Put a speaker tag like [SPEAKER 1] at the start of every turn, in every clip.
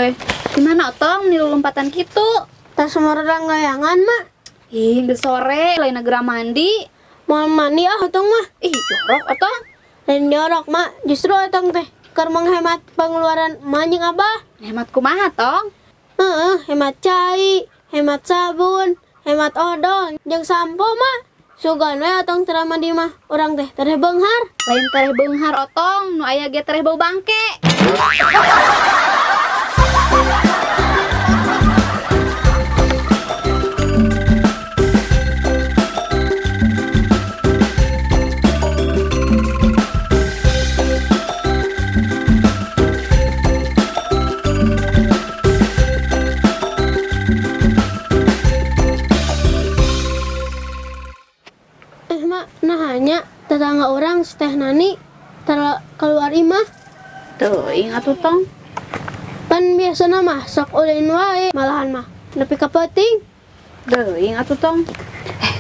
[SPEAKER 1] we. Gimana otong nilu lompatan kitu?
[SPEAKER 2] Tas semua gayangan, Mak.
[SPEAKER 1] Ih, geus sore lain negara mandi.
[SPEAKER 2] Mau mandi ah otong mah.
[SPEAKER 1] Ih, jorok otong.
[SPEAKER 2] Lain jorok, Mak. Justru otong teh keur menghemat pengeluaran emak jeung abah.
[SPEAKER 1] Hemat kumaha, Tong?
[SPEAKER 2] Heeh, hemat cai, hemat sabun, hemat odol, jeung sampo, Mak. Sugan we otong teu mandi mah, urang teh tereh beunghar.
[SPEAKER 1] Lain tereh beunghar otong, nu aya ge tereh bau bangke.
[SPEAKER 2] Mak, nah hanya tetangga orang si Teh Nani keluar imah.
[SPEAKER 1] Tuh, ingat tuh Tong.
[SPEAKER 2] Pan biasana mah sok ulin wae, malahan mah nepi ka peuting.
[SPEAKER 1] Tuh, ingat tuh Tong.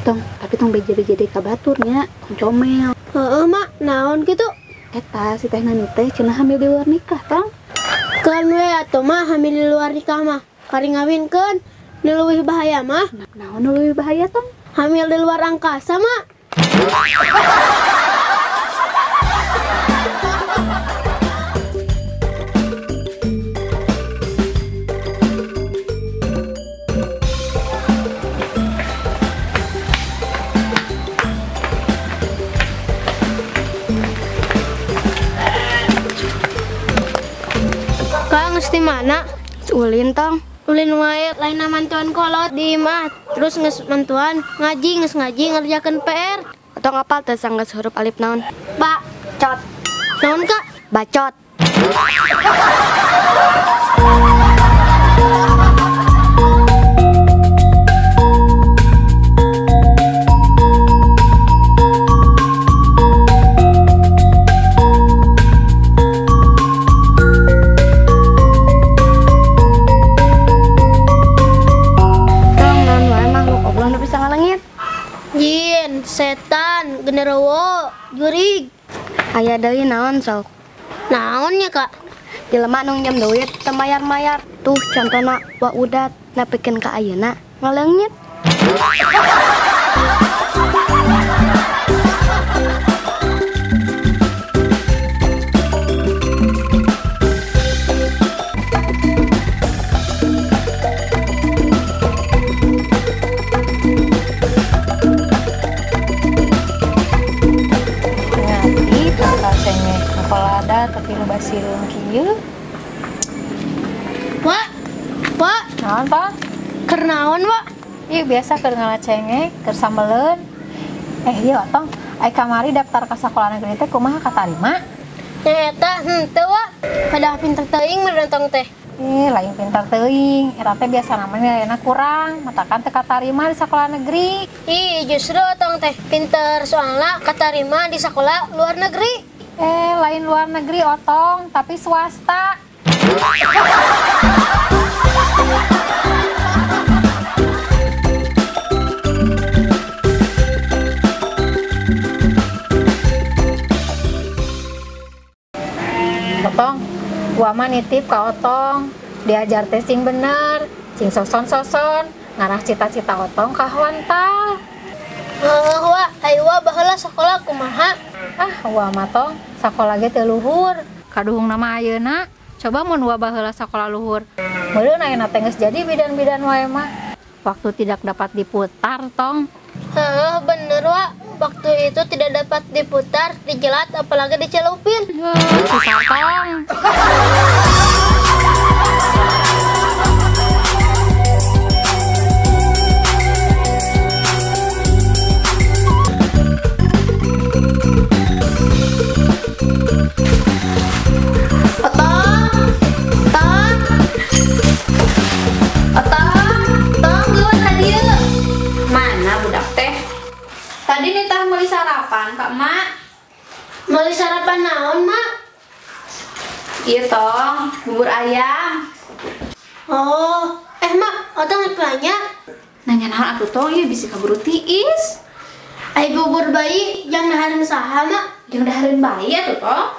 [SPEAKER 1] Tong, tapi tong beja-beja deui ka batur nya, tong comel.
[SPEAKER 2] Heeh, Mak, naon kitu?
[SPEAKER 1] Eta si Teh Nani teh cenah hamil di luar nikah, Tong.
[SPEAKER 2] Keun we atuh mah hamil di luar nikah mah, kari ngawinkeun nu leuwih bahaya mah.
[SPEAKER 1] Naon nu leuwih bahaya, Tong?
[SPEAKER 2] Hamil di luar angkasa, Mak. Kang, geus di mana?
[SPEAKER 3] Ulin, Tong.
[SPEAKER 2] Ulin wae lain mantuan kolot di imah, terus geus mantuan ngaji, geus ngaji ngerjakeun PR.
[SPEAKER 3] Otong apal teh sanggeus huruf alif naon?
[SPEAKER 2] Bacot. Naon, Kak?
[SPEAKER 3] Bacot. Tong, naon wae makhluk Allah nu bisa ngalengit?
[SPEAKER 2] Jin, setan, genderuwo, jurig.
[SPEAKER 3] Aya deui naon sok?
[SPEAKER 2] Naon nya, Kak?
[SPEAKER 3] Jelema nu nginjem duit teu mayar-mayar. Tuh contona wa udat nepikeun ka ayeuna ngaleungit.
[SPEAKER 4] Ngati tukang cengek kolada tapi loba sireum kieu.
[SPEAKER 2] Wak, Wak,
[SPEAKER 4] Naon, Pak?
[SPEAKER 2] keur naon, Wak?
[SPEAKER 4] Ih, biasa keur ngala cengek, keur sambeleun. Ieu Otong, ai kamari daftar ka sakola negeri teh kumaha katarima?
[SPEAKER 2] Nya eta henteu, Wak. Padahal pinter teuing meureun tong teh.
[SPEAKER 4] Ih, lain pintar teuing. Eta teh biasa namanya nilaina kurang, matakan teu katarima di sakola negeri.
[SPEAKER 2] Ih, justru tong teh pinter soalna katarima di sekolah luar negeri.
[SPEAKER 4] Lain luar negeri Otong, tapi swasta. Otong, gua mah nitip ka Otong, diajar teh sing bener, sing soson-soson, ngarah cita-cita Otong ka hontal.
[SPEAKER 2] Heuh, Wak, ai Wak baheula sakola kumaha?
[SPEAKER 4] Ah, gua mah Tong, sakola ge teu luhur. Kaduhung nama ayeuna, coba mun gua baheula sakola luhur. Meureun ayeuna teh geus jadi bidan-bidan wae mah. Waktu tidak dapat diputar, Tong.
[SPEAKER 2] Heuh, bener, Wak. Waktu itu tidak dapat diputar, dijelat, apalagi dicelupin.
[SPEAKER 4] Susah, Tong.
[SPEAKER 1] Otong, Tong, Otong, Tong, geus ka dieu. Mana budak teh? Tadi nitah meuli sarapan, Kak Mak.
[SPEAKER 2] Meuli sarapan naon, Mak?
[SPEAKER 1] Iya, Tong, bubur ayam.
[SPEAKER 2] Oh, Mak, Otong rek nanya.
[SPEAKER 1] Nanya naon atuh, Tong? Ieu bisi kaburu tiis.
[SPEAKER 2] Ai bubur bayi jang dahareun saha, Mak?
[SPEAKER 1] Jang dahareun bayi atuh, Tong.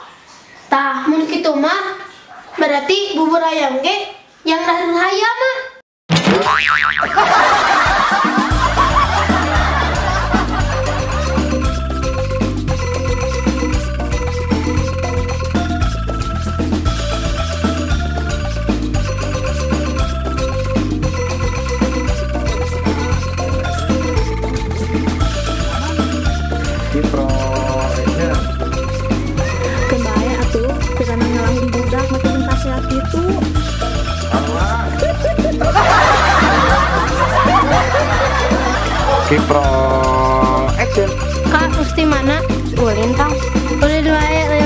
[SPEAKER 2] Tah, mun kitu mah berarti bubur ayam ge Yang dahar hayam mah.
[SPEAKER 5] Kipro action.
[SPEAKER 2] Kak, mesti mana?
[SPEAKER 3] Ulin tong.
[SPEAKER 2] Ulin wae.